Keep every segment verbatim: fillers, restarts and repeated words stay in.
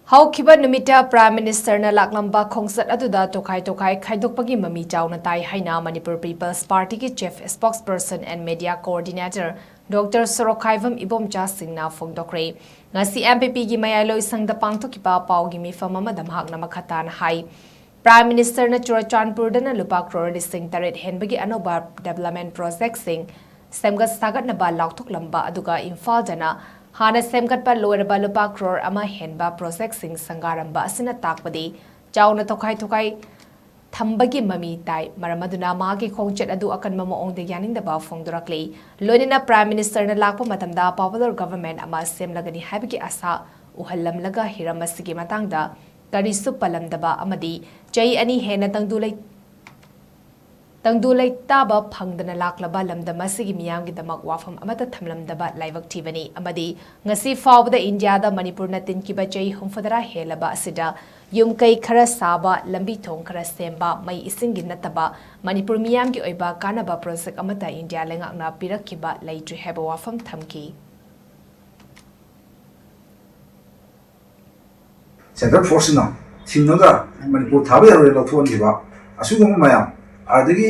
ꯍꯧꯈꯤꯕ ꯅꯨꯃꯤꯠꯇ Prime Ministerꯅ ꯂꯥꯛꯂꯝꯕ ꯈꯣꯡꯆꯠ ꯑꯗꯨꯗ ꯇꯣꯈꯥꯏ ꯇꯣꯈꯥꯏ ꯈꯥꯏꯗꯣꯛꯄꯒꯤ ꯃꯃꯤ ꯆꯥꯎꯅ ꯇꯥꯏ ꯍꯥꯏꯅ Manipur People's Partyꯒꯤ Chief Spokesperson and Media Coordinator Doctor ꯁꯣꯔꯣꯛꯈꯥꯏꯕꯝ ꯏꯕꯣꯝꯆꯥ ꯁꯤꯡꯅ ꯐꯣꯡꯗꯣꯛꯈ꯭ꯔꯦ꯫ ꯉꯁꯤ MPPꯒꯤ ꯃꯌꯥꯏꯂꯣꯏ ꯁꯪꯗ ꯄꯥꯡꯊꯣꯛꯈꯤꯕ ꯄꯥꯎꯒꯤ ꯃꯤꯐꯝ ꯑꯃꯗ ꯃꯍꯥꯛꯅ ꯃꯈꯥ ꯇꯥꯅ ꯍꯥꯏ, Prime Ministerꯅ ꯆꯨꯔꯆꯥꯟꯄꯨꯔꯗꯅ ꯂꯨꯄꯥ ꯀ꯭ꯔꯣꯔ ꯂꯤꯁꯤꯡ ꯇꯔꯦꯠ ꯍꯦꯟꯕꯒꯤ ꯑꯅꯧꯕ development projectꯁꯤꯡ ꯁꯦꯝꯒꯠ ꯁꯥꯒꯠꯅꯕ ꯂꯥꯎꯊꯣꯛꯂꯝꯕ ꯑꯗꯨꯒ ꯏꯝꯐꯥꯜꯗꯅ ꯍꯥꯟꯅ ꯁꯦꯝꯒꯠꯄ ꯂꯣꯏꯔꯕ ꯂꯨꯄꯥ ꯀ꯭ꯔꯣꯔ ꯑꯃ ꯍꯦꯟꯕ projectꯁꯤꯡ ꯁꯪꯒꯥꯔꯝꯕ ꯑꯁꯤꯅ ꯇꯥꯛꯄꯗꯤ ꯆꯥꯎꯅ ꯇꯣꯈꯥꯏ ꯇꯣꯈꯥꯏ ꯊꯝꯕꯒꯤ ꯃꯃꯤ ꯇꯥꯏ꯫ ꯃꯔꯝ ꯑꯗꯨꯅ ꯃꯍꯥꯛꯀꯤ ꯈꯣꯡꯆꯠ ꯑꯗꯨ ꯑꯀꯟꯕ ꯃꯑꯣꯡꯗ ꯌꯥꯅꯤꯡꯗꯕ ꯐꯣꯡꯗꯣꯔꯛꯂꯤ꯫ ꯂꯣꯏꯅꯅ Prime Ministerꯅ ꯂꯥꯛꯄ ꯃꯇꯝꯗ popular government ꯑꯃ ꯁꯦꯝꯂꯒꯅꯤ ꯍꯥꯏꯕꯒꯤ ꯑꯁꯥ ꯎꯍꯜꯂꯝꯂꯒ ꯍꯤꯔꯝ ꯑꯁꯤꯒꯤ ꯃꯇꯥꯡꯗ ꯀꯔꯤꯁꯨ ꯄꯜꯂꯝꯗꯕ ꯑꯃꯗꯤ ꯆꯍꯤ ꯑꯅꯤ ꯍꯦꯟꯅ ꯇꯪꯗꯨ ꯂꯩ-, ꯇꯪꯗꯨ ꯂꯩꯇꯥꯕ ꯐꯪꯗꯅ ꯂꯥꯛꯂꯕ ꯂꯝꯗꯝ ꯑꯁꯤꯒꯤ ꯃꯤꯌꯥꯝꯒꯤꯗꯃꯛ ꯋꯥꯐꯝ ꯑꯃꯠꯇ ꯊꯝꯂꯝꯗꯕ ꯂꯥꯏꯕꯛ ꯊꯤꯕꯅꯤ ꯑꯃꯗꯤ ꯉꯁꯤ ꯐꯥꯎꯕꯗ ꯏꯟꯗꯤꯌꯥꯗ ꯃꯅꯤꯄꯨꯔꯅ ꯇꯤꯟꯈꯤꯕ ꯆꯍꯤ ꯍꯨꯝꯐꯨꯇꯔꯥ ꯍꯦꯜꯂꯕ ꯑꯁꯤꯗ ꯌꯨꯝ ꯀꯩ ꯈꯔ ꯁꯥꯕ, ꯂꯝꯕꯤ ꯊꯣꯡ ꯈꯔ ꯁꯦꯝꯕ, ꯃꯩ ꯏꯁꯤꯡꯒꯤ ꯅꯠꯇꯕ ꯃꯅꯤꯄꯨꯔ ꯃꯤꯌꯥꯝꯒꯤ ꯑꯣꯏꯕ ꯀꯥꯟꯅꯕ project ꯑꯃꯠꯇ ꯏꯟꯗꯤꯌꯥ ꯂꯩꯉꯥꯛꯅ ꯄꯤꯔꯛꯈꯤꯕ ꯂꯩꯇ꯭ꯔꯤ ꯍꯥꯏꯕ ꯋꯥꯐꯝ ꯊꯝꯈꯤ꯫ Central Forceꯁꯤꯡꯅ ꯊꯤꯡꯉꯒ ꯃꯅꯤꯄꯨꯔ ꯊꯥꯕ ꯌꯥꯔꯣꯏ ꯂꯧꯊꯣꯛꯍꯟꯈꯤꯕ, ꯑꯁꯤꯒꯨꯝꯕ ꯃꯌꯥꯝ, ꯑꯗꯒꯤ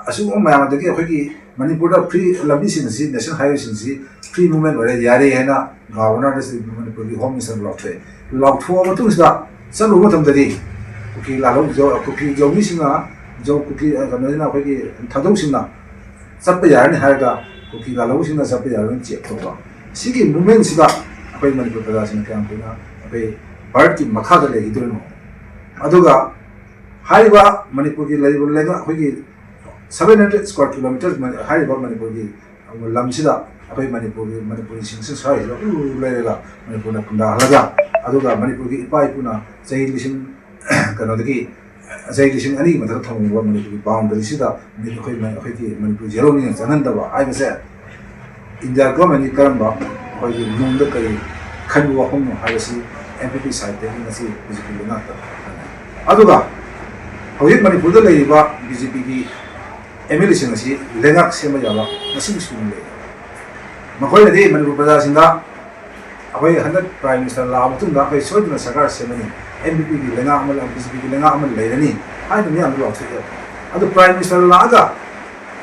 ꯑꯁꯤꯒꯨꯝꯕ ꯃꯌꯥꯝ, ꯑꯗꯒꯤ ꯑꯩꯈꯣꯏꯒꯤ ꯃꯅꯤꯄꯨꯔꯗ free ꯂꯝꯕꯤꯁꯤꯡ ꯑꯁꯤ, national highwayꯁꯤꯡ ꯑꯁꯤ free movement ꯑꯣꯏꯔꯦ, ꯌꯥꯔꯦ ꯍꯥꯏꯅ Governorꯗ ꯁꯤ ꯃꯅꯤꯄꯨꯔꯒꯤ Home Ministerꯅ ꯂꯥꯎꯊꯣꯛꯑꯦ꯫ ꯂꯥꯎꯊꯣꯛꯑ ꯃꯇꯨꯡꯁꯤꯗ ꯆꯠꯂꯨꯕ ꯃꯇꯝꯗꯗꯤ ꯀꯨꯀꯤ ꯂꯥꯜꯍꯧ-, ꯖꯧ-, ꯀꯨꯀꯤ ꯖꯧꯃꯤꯁꯤꯡꯅ, ꯖꯧ-, ꯀꯨꯀꯤ, ꯑ, ꯀꯩꯅꯣꯁꯤꯅ, ꯑꯩꯈꯣꯏꯒꯤ ꯊꯥꯗꯧꯁꯤꯡꯅ ꯆꯠꯄ ꯌꯥꯔꯅꯤ ꯍꯥꯏꯔꯒ ꯀꯨꯀꯤ ꯂꯥꯜꯍꯧꯕꯁꯤꯡꯅ ꯆꯠꯄ ꯌꯥꯔꯣꯏꯅ check ꯇꯧꯕ꯫ ꯁꯤꯒꯤ movementꯁꯤꯗ ꯑꯩꯈꯣꯏ ꯃꯅꯤꯄꯨꯔ ꯄ꯭ꯔꯖꯥꯁꯤꯡꯅ ꯀꯌꯥꯝ ꯀꯨꯏꯅ ꯑꯩꯈꯣꯏ ꯚꯥꯔꯠꯀꯤ ꯃꯈꯥꯗ ꯂꯩꯈꯤꯗꯣꯏꯅꯣ? ꯑꯗꯨꯒ ꯍꯥꯏꯔꯤꯕ ꯃꯅꯤꯄꯨꯔꯒꯤ ꯂꯩꯔꯤꯕ ꯂꯩꯉꯥꯛ, ꯑꯩꯈꯣꯏꯒꯤ seven hundred square kilometers ꯃꯅꯤ-, ꯍꯥꯏꯔꯤꯕ ꯃꯅꯤꯄꯨꯔꯒꯤ ꯂꯝꯁꯤꯗ ꯑꯩꯈꯣꯏ ꯃꯅꯤꯄꯨꯔꯒꯤ, ꯃꯅꯤꯄꯨꯔꯤꯁꯤꯡꯁꯤ ꯁ꯭ꯋꯥꯏꯁꯤꯗ ꯎ ꯂꯩꯔꯒ ꯃꯅꯤꯄꯨꯔꯅ ꯈꯨꯟꯗꯥꯍꯜꯂꯒ, ꯑꯗꯨꯒ ꯃꯅꯤꯄꯨꯔꯒꯤ ꯏꯄꯥ ꯏꯄꯨꯅ ꯆꯍꯤ ꯂꯤꯁꯤꯡ, ꯀꯩꯅꯣꯗꯒꯤ ꯆꯍꯤ ꯂꯤꯁꯤꯡ ꯑꯅꯤꯒꯤ ꯃꯊꯛꯇ ꯊꯝꯃꯨꯕ ꯃꯅꯤꯄꯨꯔꯒꯤ boundaryꯁꯤꯗ ꯑꯩꯈꯣꯏ, ꯑꯩꯈꯣꯏꯒꯤ ꯃꯅꯤꯄꯨꯔ ꯌꯦꯜꯍꯧꯅꯤꯡꯅ ꯆꯪꯍꯟꯗꯕ ꯍꯥꯏꯕꯁꯦ ꯏꯟꯗꯤꯌꯥ governmentꯀꯤ ꯀꯔꯝꯕ ꯑꯩꯈꯣꯏꯒꯤ ꯅꯨꯡꯗ ꯀꯔꯤ ꯈꯟꯕ ꯋꯥꯐꯝꯅꯣ ꯍꯥꯏꯕꯁꯤ MPP sideꯇꯒꯤ ꯉꯁꯤ BJP ꯂꯩꯉꯥꯛꯇ ꯍꯪꯉꯤ꯫ ꯑꯗꯨꯒ ꯍꯧꯖꯤꯛ ꯃꯅꯤꯄꯨꯔꯗ ꯂꯩꯔꯤꯕ BJPꯒꯤ MLAꯁꯤꯡ ꯑꯁꯤ ꯂꯩꯉꯥꯛ ꯁꯦꯝꯕ ꯌꯥꯕ ꯉꯁꯤꯒꯤ ꯁꯨꯡ ꯂꯩ꯫ ꯃꯈꯣꯏꯅꯗꯤ ꯃꯅꯤꯄꯨꯔ ꯄ꯭ꯔꯖꯥꯁꯤꯡꯗ ꯑꯩꯈꯣꯏ ꯍꯟꯗꯛ Prime Minister ꯂꯥꯛꯑ ꯃꯇꯨꯡꯗ ꯑꯩꯈꯣꯏ ꯁꯣꯏꯗꯅ ꯁꯔꯀꯥꯔ ꯁꯦꯝꯃꯅꯤ, NPP ꯒꯤ ꯂꯩꯉꯥꯛ ꯑꯃ, BJP ꯒꯤ ꯂꯩꯉꯥꯛ ꯑꯃ ꯂꯩꯔꯅꯤ ꯍꯥꯏꯅ ꯃꯤꯌꯥꯝꯗ ꯂꯥꯎꯊꯣꯛꯑꯦ꯫ ꯑꯗꯨ Prime Minister ꯂꯥꯛꯑꯒ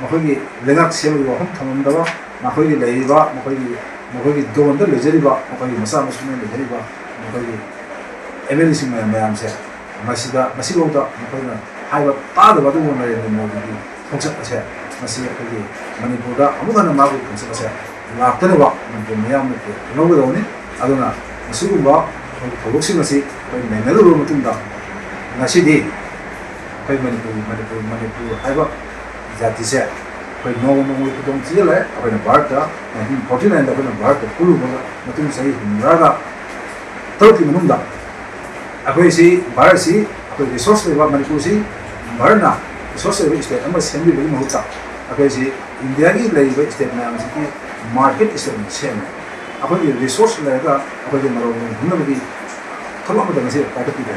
ꯃꯈꯣꯏꯒꯤ ꯂꯩꯉꯥꯛ ꯁꯦꯝꯕꯒꯤ ꯋꯥꯐꯝ ꯊꯝꯂꯝꯗꯕ, ꯃꯈꯣꯏꯒꯤ ꯂꯩꯔꯤꯕ, ꯃꯈꯣꯏꯒꯤ, ꯃꯈꯣꯏꯒꯤ ꯗꯣꯟꯗ ꯂꯩꯖꯔꯤꯕ, ꯃꯈꯣꯏꯒꯤ ꯃꯆꯥ ꯃꯁꯨꯅ ꯂꯩꯖꯔꯤꯕ ꯃꯈꯣꯏꯒꯤ MLA ꯁꯤꯡ ꯃꯌꯥꯝ, ꯃꯌꯥꯝꯁꯦ ꯃꯁꯤꯗ, ꯃꯁꯤꯐꯥꯎꯗ ꯃꯈꯣꯏꯅ ꯍꯥꯏꯕ ꯇꯥꯗꯕ ꯑꯗꯨꯒꯨꯝꯕ ꯅꯔꯦꯟꯗ꯭ꯔ ꯃꯣꯗꯤꯒꯤ ꯈꯣꯡꯆꯠ ꯑꯁꯦ, ꯃꯁꯤ ꯑꯩꯈꯣꯏꯒꯤ ꯃꯅꯤꯄꯨꯔꯗ ꯑꯃꯨꯛ ꯍꯟꯅ ꯃꯥꯒꯤ ꯈꯣꯡꯆꯠ ꯑꯁꯦ ꯂꯥꯛꯇꯅꯕ ꯃꯅꯤꯄꯨꯔ ꯃꯤꯌꯥꯝꯅ ꯂꯧꯒꯗꯕꯅꯤ꯫ ꯑꯗꯨꯅ ꯃꯁꯤꯒꯨꯝꯕ ꯑꯩꯈꯣꯏꯒꯤ ꯊꯧꯗꯣꯛꯁꯤꯡ ꯑꯁꯤ ꯑꯩꯈꯣꯏ ꯅꯩꯅꯔꯨꯔꯕ ꯃꯇꯨꯡꯗ, ꯉꯁꯤꯗꯤ ꯑꯩꯈꯣꯏ ꯃꯅꯤꯄꯨꯔ, ꯃꯅꯤꯄꯨꯔ, ꯃꯅꯤꯄꯨꯔ ꯍꯥꯏꯕ ꯖꯥꯇꯤꯁꯦ ꯑꯩꯈꯣꯏ ꯅꯣꯡꯃ ꯅꯣꯡꯃꯒꯤ ꯈꯨꯗꯣꯡ ꯊꯤꯖꯤꯜꯂꯛꯑꯦ꯫ ꯑꯩꯈꯣꯏꯅ ꯚꯥꯔꯠꯇ, nineteen forty nine ꯗ ꯑꯩꯈꯣꯏꯅ ꯚꯥꯔꯠꯇ ꯄꯨꯜꯂꯨꯕ ꯃꯇꯨꯡ ꯆꯍꯤ ꯍꯨꯝꯐꯨꯇꯔꯥꯒ ꯇꯔꯨꯛꯀꯤ ꯃꯅꯨꯡꯗ ꯑꯩꯈꯣꯏꯁꯤ, ꯚꯥꯔꯠꯁꯤ ꯑꯩꯈꯣꯏ resource ꯂꯩꯕ, ꯃꯅꯤꯄꯨꯔꯁꯤ ꯚꯥꯔꯠꯅ resource ꯂꯩꯕ state ꯑꯃ ꯁꯦꯝꯕꯤꯕꯒꯤ ꯃꯍꯨꯠꯇ ꯑꯩꯈꯣꯏꯁꯤ ꯏꯟꯗꯤꯌꯥꯒꯤ ꯂꯩꯔꯤꯕ state ꯃꯌꯥꯝꯁꯤꯒꯤ market state ꯑꯣꯏꯅ ꯁꯦꯝꯃꯦ꯫ ꯑꯩꯈꯣꯏꯒꯤ resource ꯂꯩꯔꯒ ꯑꯩꯈꯣꯏꯒꯤ ꯃꯔꯣꯜ ꯍꯨꯟꯅꯕꯒꯤ ꯊꯕꯛ ꯑꯃꯠꯇ ꯉꯁꯤ ꯄꯥꯏꯈꯠꯄꯤꯗꯦ꯫